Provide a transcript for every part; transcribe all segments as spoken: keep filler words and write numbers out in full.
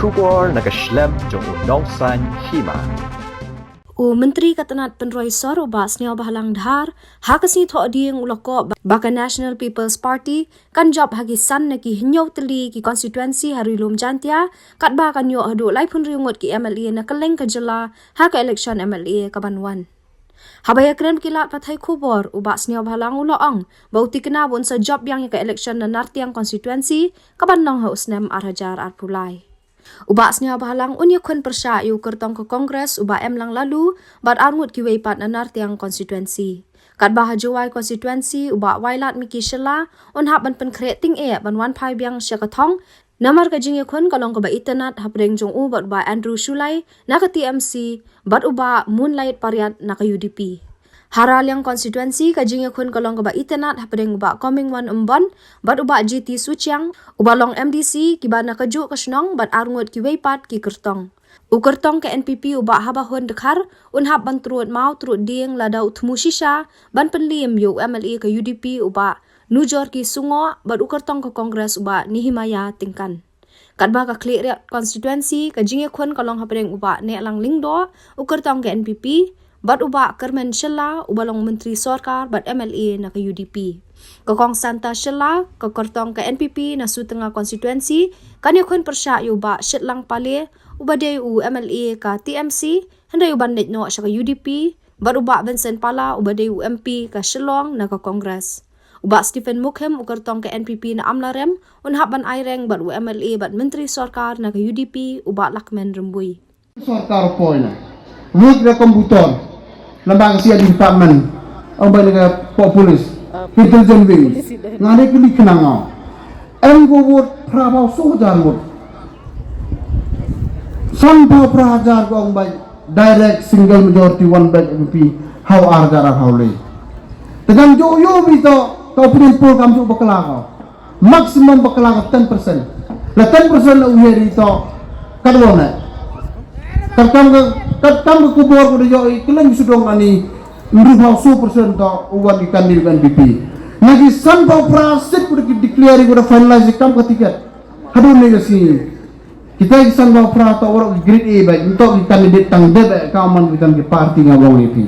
Khubor na ka shlem jong u Nongsaiñ Hima. U Myntri ka tnat pynroi sor u Bah Sniawbhalang Dhar, ha ka sngi Thohdieng u la koh ba ka National People's Party kan jop ha ki san na ki hynñiew tylli ki constituency ha Ri Lum Jaintia, katba kan ïoh haduh laiphew hynriew ngut ki M L A na kylleng ka jylla ha ka election M L A ka ban wan. Haba ïakren ki lad pathai khubor, u Bah Sniawbhalang u la ong ba u tikna ba un sa jop biang ïa ka election na Nartiang constituency ka ban long ha u snem ar hajar arphew lai. U Bah Sniawbhalang un ïakhun pyrshah ïa u kyrtong ka Congress u Bah Emlang Laloo bad arngut kiwei pat na Nartiang constituency. Katba ha Jowai constituency u Bah Wailadmiki Shylla un hap ban pynkhreh tyngeh ban wan phai biang sha ka thong. Namar ka jingïakhun ka long kaba itynnad hapdeng jong u bad u Bah Andrew Shullai na ka T M C bad u Bah Moonlight Pariat na ka U D P. Ha Raliang constituency ka jingïakhun ka long kaba itynnad hapdeng u Bah Comingone Ymbon bad u Bah J T Suchiang, uba long M D C, kiba na kajuh ka shnong bad arngut kiwei pat ki kyrtong. U kyrtong ka N P P u Bah Habahun Dkhar un hap ban trud maw trud dieng lada u thmu shisha ban pynliem ïa u M L A ka U D P u Bah Nujorki Sungoh bad u kyrtong ka Congress u Bah Nehemiah Tyngkan. Katba ka Khliehriat constituency ka jingïakhun ka long hapdeng u Bah Nehlang Lyngdoh, u kyrtong ka N P P, bad u Bah Kyrmen Shylla uba long myntri sorkar bad M L A na ka U D P. Ka Kong Santa Shylla, ka kyrtong ka N P P na Sutnga constituency, kan ïakhun pyrshah ïa u Bah Shitlang Pale uba dei u M L A ka T M C, hynrei u ban leit noh sha ka U D P, bad u Bah Vincent Pala uba dei u M P ka Shillong na ka Congress. U Bah Stephen Mukhim u kyrtong ka N P P na Amlarem un hap ban aireng bad u M L A bad myntri sorkar na ka U D P u Bah Lahkmen Rymbui. Sorkar poi na. Wut da komputer. Lamba ka C I D department. Ong bai na ka po-, police. Intelligence wing. Nga ne kuli kena nga. Em ko wut phra phew saw hajar wut. San phew phra hajar ko ong bai direct single majority one back M P. Haw ar hajar ar haw le. Te kam jo yo bi to, to opinion poll kam ju bakla ko. Maximum bakla ka ten percent. La ten percent la u heri to. Kat wa ne. Kat kam ka, kat kam ka kubor ko da ïoh i kylleng sudong ani. Hynriew phew saw percent to u wan i candidate N P P. Na ki san phew phra seat ko da ki declare ko da finalize kam ka ticket. Haduh ne ka sngi. Kita ki san phew phra to waroh ki grade A ba, nto ki candidate tang dep ba, ka man ki tang ki party nga bong i pi.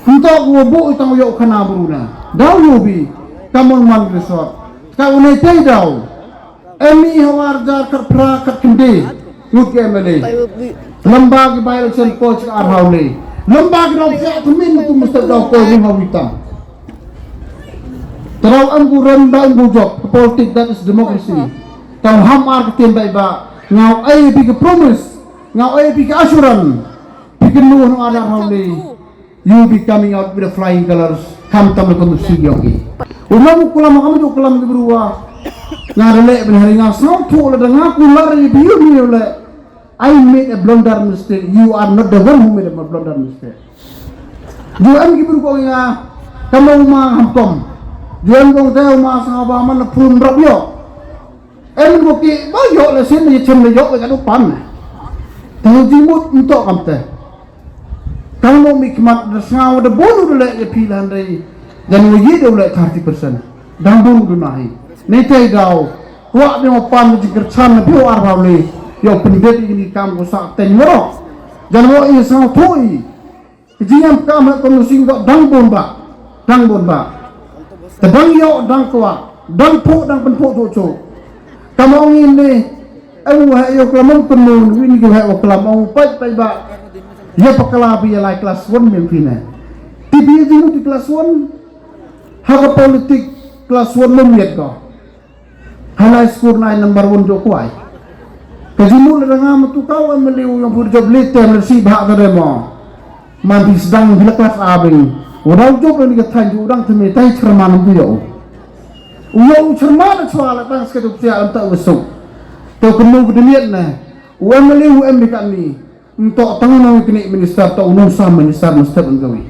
Nto ko bu tang ïoh khana bru na. Daw ïoh bi, ka mon man resort. Ka une tei daw. Emi hawar jar khat phra khat khyndai. Ngut ki M L A. Lamba ki by election poch ka ar haw le. Lamba ki daw pya tmin tu mesti daw ko ni haw itam. Teraw am ku rem ba am ku jop. Politics, that is democracy. Tang ham ar ka tim bai ba. Ngaw ai bi ka promise. Ngaw ai bi ka assurance. Bi ka nu hanu ar haw le. You be coming out with the flying colors. Kam tam le kondusi yogi. Uma mu kulam kam ju kulam ki brua. Nga da le ben hari nga saw thu le da nga kular i bi yu mi le. I made a blunder mistake. You are not the one who made a blunder mistake. Ju em ki bru ko nga. Kam uma ham tom. Ju em ko te uma sa ba man phun rap yo. Em ko ki ba yo le sin ni chem le yo ka du pan. Te ji mut nto kam te. Kam mo mi khmat da sngaw da bonu da le ya phi lan dei. Dan wo yi da le thirty percent. Dan bonu da nahi. Ni te daw. Wa de mo pan ji kerchan na phi ar ba le. Yo pendet ni kam ko sa ten mo. Dan wo i sngaw thui. Ka jingïam ka ma kon sing ko dang bun ba. Dang bun ba. Te dang ïoh dang kwah. Dang phuh dang pynphuh tu chu. Ka ma ong in ni. Ai u ha ïoh klam ong kynun win ki ha ïoh klam ong pait pait ba. Ïa pakala bi ïa lai class one mem phi ne. Ti bi ïa jingmut di class one. Ha ka politik class one mem ïa ko. Halai skur nai number one jo kwai. Ka jimut le danga matu kau M L A u yang pur job le tem le si bha ka demo. Man di sedang bila kelas abing. Udah job ni ka than ju udang temi tai cerman bu yo. U yo cerman chwa le tang seketu tia anta usuk. Tau kenu kedemiat ne. U M L A u M B K ni. Ntok tang nong kini minister to nong sa minister mesti pun kami.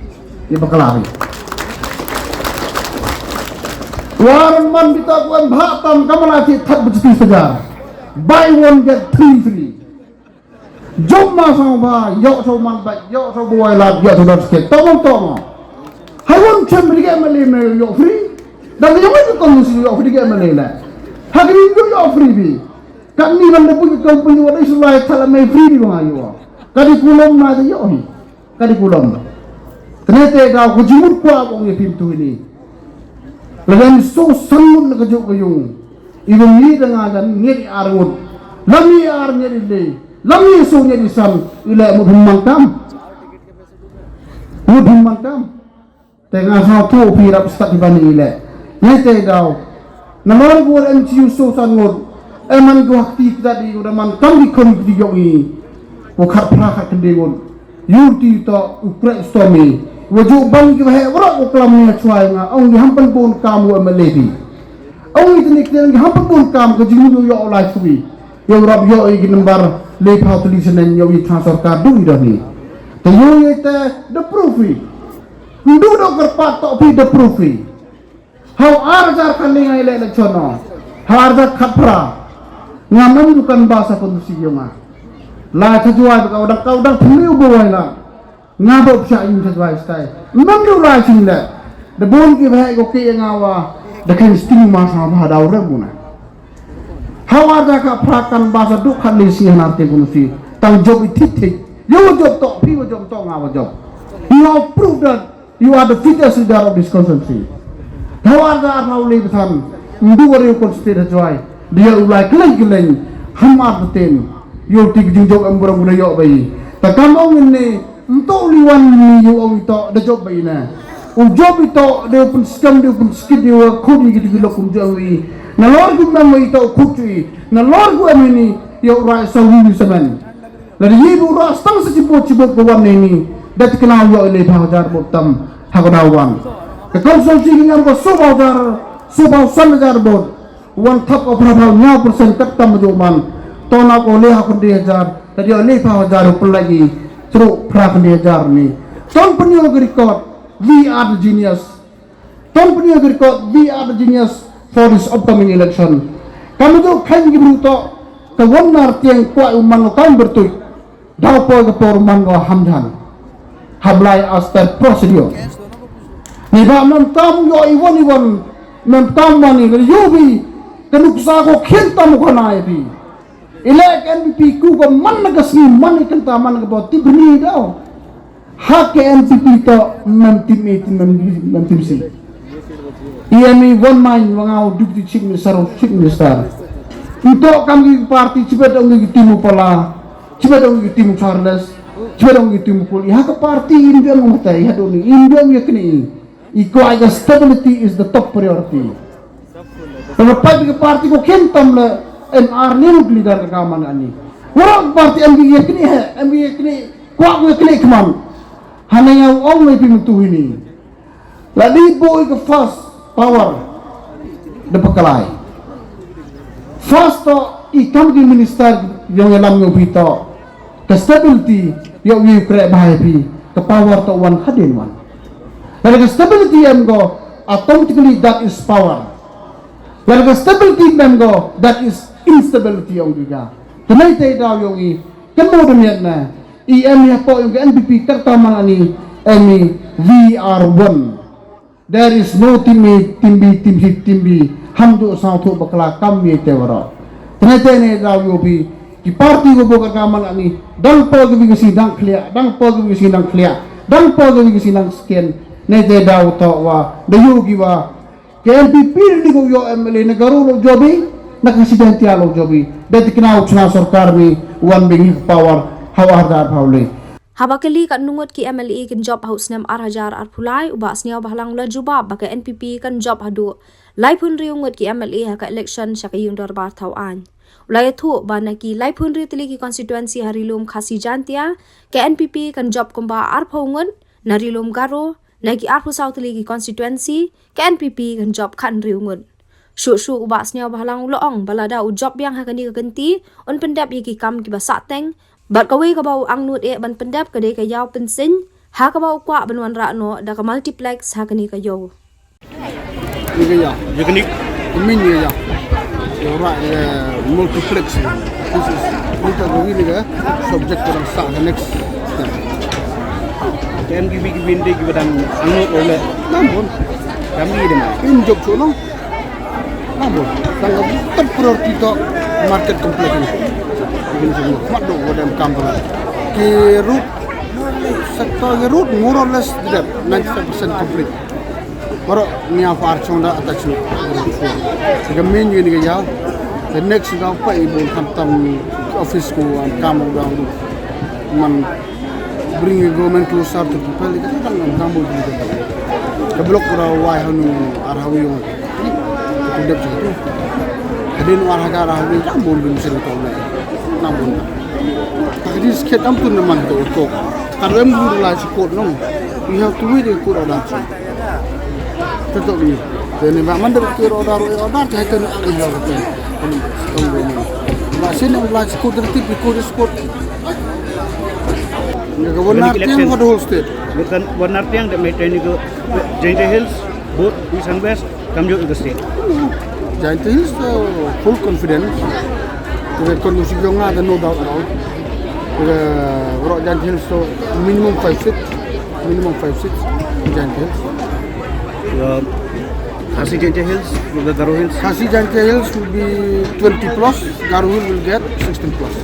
Di bakala ni. Waran man bita ku em bha tam kamala ti that bejeti segar. Buy one get three free. Jom ma sang ba yok so man ba yok so buai la yok so dar sikit. Tomong tomong. Hai wan chem beri ke mali me yok free. Dan yok itu kong si yok free ke mali la. Hagri yok free bi. Katni ban da pun ka company wat ai sulai thala mai free ni ba nga ïoh. Ka dei kulom na da ïoh hi. Ka dei kulom. Tene te da ku jingmut kwah ba ong ïa phi mynta hi ni. Lada ngi shu san ngut na kajuh ka ïung. Iba ngi da nga jan ngi di ar ngut. Lam ngi ar ngi di le. Lam ngi shu ngi di san. Ila mut hum man kam. Mut hum man kam. Te nga sngewthuh phi rap stad hi ban ïaleh. Ngi te daw. Nalor gu M C U shu san ngut. Em man gu ha kti kdad i u da man kam ki khun ki jong i. Ko khat phra khat khyndai ngut. Ïoh ti to u kreh stom i. Wa ju ban ki wa heh waroh u klam ni ha chwa nga. Ong ki ham pynbun kam wa M L A phi. Ong ki tnik tnik ki ham pynbun kam ka jingmut ïoh u lai swi. Ïoh rap ïoh i ki nambar le phaw tli senen ïoh i tang sorkar du i doh ni. Te ïoh i te da proof i. Ndu do kyrpad to phi da proof i. Haw ar hajar khan ni ngai le election no. Haw ar hajar khat phra. Nga mem dukan ba sa pun si ïoh nga. Lai thajuai ba ka udang ka udang phmi u bawai la. Nga ba upsha ïung thajuai stai. Mem du lai sing le. Da bun ki ba ko ki nga wa. Da kan sting ma sa ba daw re buna. Haw ar hajar khat phra kan ba sa duk khat le si hanar te kun si. Tang job i thik thik. Ïoh job to phi wa job to nga wa job. You have proved that you are the fittest leader of this constituency. Haw ar hajar arphaw le bthan. Ndu wa ri u constituency da jwai. Dia u lai kleng kleng. Ham ar bten. Ïoh ti ki jingjop em burang guna ïoh bai. Ta kam ong ne. Nto li wan ni ïoh ong to da job bai ne. U job i to da u pynskam da u pynskit da u khut i ki lok kum jong i. Nalor gu mem i to khut i. Nalor gu em ni ïoh rai sa wi semen. Lada ïa bu ra stang sa chibut chibut ka wan ne ni. Da tikna ïoh le phaw hajar bud tam ha ka daw wan. Ka constituency ki ngam ka sawphaw hajar, sawphaw san hajar bud. Wan thap ka phra phaw hynñiew percent kat tam ju man. To na ko le ha khyndai hajar, ta ïoh le phaw hajar u pynlait i. Chru phra khyndai hajar ni. Ton pynïoh ka record, we are the genius. Ton pynïoh ka record, we are the genius for this upcoming election. Kam ju khan ki bru to, ka wan nar tiang kwah u man kam bertuit. Daw poi ka por man ko ham jan. Hablai as per procedure. Ni ba mem tam yo i wan i wan. Mem tam mani le yo bi. Ka nuksa ko khin tam ko na i bi. Ile ka N P P ku ko man na ka sngi man i kan ta man ka bo ti bni daw. Ha ka N P P to mem tim i tim mem mem tim si. I em i wan main wa nga u Deputy Chief Minister, Chief Minister. Nto kam ki party chibet ong ki timu pala, chibet ong ki timu Charles, chibet ong ki timu Kul. I ha ka party in biang mata, i ha doni, in biang ya kini. I ko ai ka stability is the top priority. Kalau party ka party ko ken tam le, en ar ni leader ka kaman ani. Wara party em ki ya kini he, em ki ya kini, ko ko ya kini kaman. Hana ya ong le pi mentu ini. La di boi ka first power da pakalai. First to i kam ki minister yong yalam yong pito. Ka stability yong yu kre bahai pi. Ka power to wan hadin wan. Lada ka stability em go automatically that is power. Lada ka stability em go that is instability yong juga. Tenai te daw yong i. Kan mo demiat na. I em ya po yong ka N P P kerta man ani em i we are one. There is no team A, team B, team C, team B. Ham do saw tho bakla kam ye te waro. Tene tene daw yo bi ki party ko bo ka man ani dang po ki bi si dang khlia, dang po ki bi si dang khlia, dang po ki bi si dang skin. Ne te daw to wa da yo ki wa. Ke N P P ni ko yo M L A ne garo lo jobi, na ka si dan tia lo jobi. Da tikna u chna sorkar ni wan bi ni power hawa har dar power le. Haba kylli katno ngut ki M L A kin jop ha u snem ar hajar arphew lai, u Bah Sniawbhalang u la jubab ba ka N P P kan jop haduh laiphew hynriew ngut ki M L A ha ka election sha ka ïing dorbar thaw aiñ. U la ïathuh ba na ki laiphew hynriew tylli ki constituency ha Ri-lum Khasi Jaiñtia, ka N P P kan jop kumba arphew ngut, na Ri-lum Garo, na ki arphew saw tylli ki constituency, ka N P P kan jop khathynriew ngut. Shuh shuh u Bah Sniawbhalang u la ong ba lada u jop biang ha kane ka kynti, un pyndep ïa ki kam kiba sahteng, bad kawei kaba u angnud eh ban pyndep ka dei ka ïaw pynsngiñ, ha kaba u kwah ban wanrah noh da ka multiplex ha kane ka ïew. Ni ka ïaw. Ïa kane. Min ni ka ïaw. Ïaw rah ïa multiplex. This is, ni ka kawei ni ka subject ka dang sah ka next step. Ka M D B ki bynta kiba dang angnud ïa u leh. Namun ka M D B dang im jop shuh noh. Bun, tang ka top priority to market complex ni. Ini semua mat do wadam kam pala. Ki road sector ki road more or less dep ninety-five percent complete. Baroh nia par chong da attach ni. Ka main ni ka yaw. The next ga pa i bun khamtam office ko am kam da man bring government closer to people. Ka tang kam bun. Ka block ra wai hanu ar hawi yong. Ka dep jatu. Ka din war hagar hawi kam bun bin seri to na. Nam bun. Ka di skhet am tun man to to. Ka rem bun la chi kot nong. We have to wait the court order. Tetok ni. Tene ba man da court order, order ka haitan ang ya ka ten. Ba sini ang la chi kot, tip court spot. Nga ka warna tiang for the whole state. Bukan warna tiang da mai tani ko Jaintia Hills, both East and West, kam jok iko state. Jaintia Hills to full confidence. Ko kon musi jong nga, no doubt at all. Ko ro Jaintia Hills to minimum five seats, minimum five seats. Jaintia Hills. Uh, Khasi Jaintia Hills, ko Garo Hills. Khasi Jaintia Hills will be twenty plus. Garo Hill will get sixteen plus.